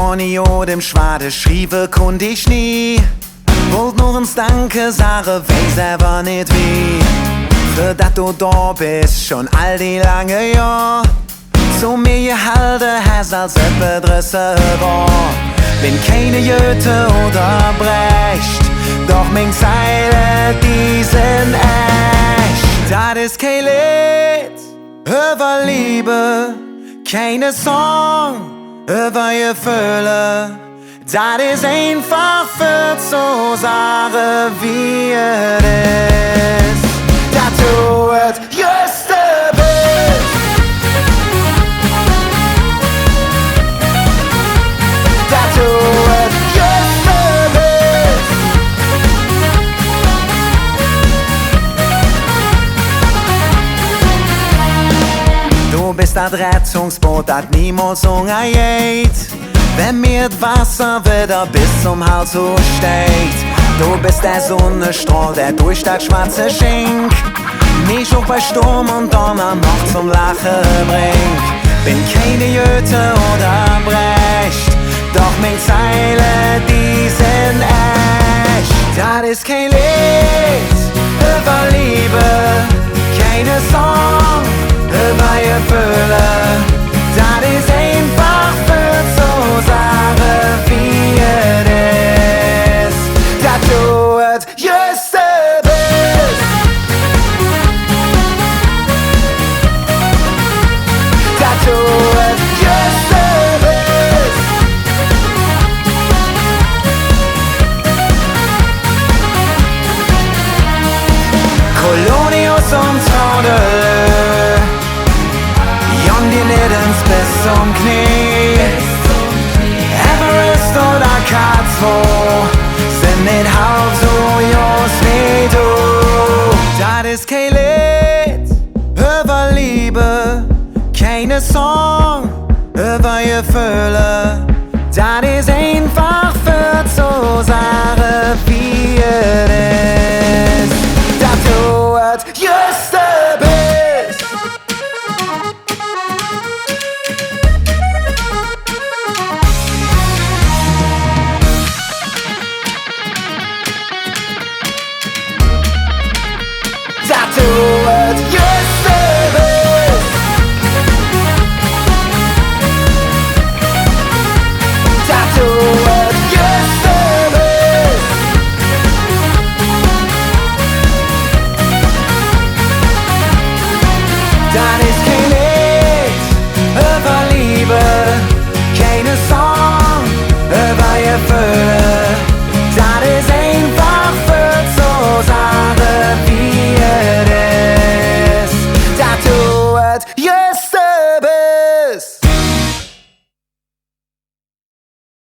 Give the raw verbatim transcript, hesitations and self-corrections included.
Onne Jod em Schwaade schrieve kunnt ich nie. Wollt nor ens Danke sage, weiß ävver nit wie. För dat do do bes, schon all die lange Johr zo mir gehalde häs, als öppe dresse wor. Bin keine Goethe oder Brecht, doch ming Zeile, die sin echt. Dat es kei Leed üvver Leeve, keine Song üvver Geföhle. Dat es einfach för zo sage, wie et es. Dat do et Jüste bes. Dat do et Jüste bes. Do bes dat Rettungsboot, dat niemols ungergeiht. Wann mir et Wasser widder bes zom Hals huh steiht, do bes der Sonnestrohl, dä durch dat schwatze Schingk mich och bei Sturm un Donner noch zom Lache brängk. Bin keine Goethe oder Brecht, doch ming Zeile, die sin echt. Dat es kei Leed üvver Leeve, keine Song üvver Geföhle. Dat es einfach för zo sage, wie et es. Dat do et Jüste bes. Dat do et Jüste bes. Kolonie us om Trodde, gonn die nit ens bes zom Knee. Everest oder K zwei sin nit halv su groß wie do. Dat es kei Leed üvver Leeve, keine Song üvver Geföhle. Dat es einfach för zo sage, wie et es.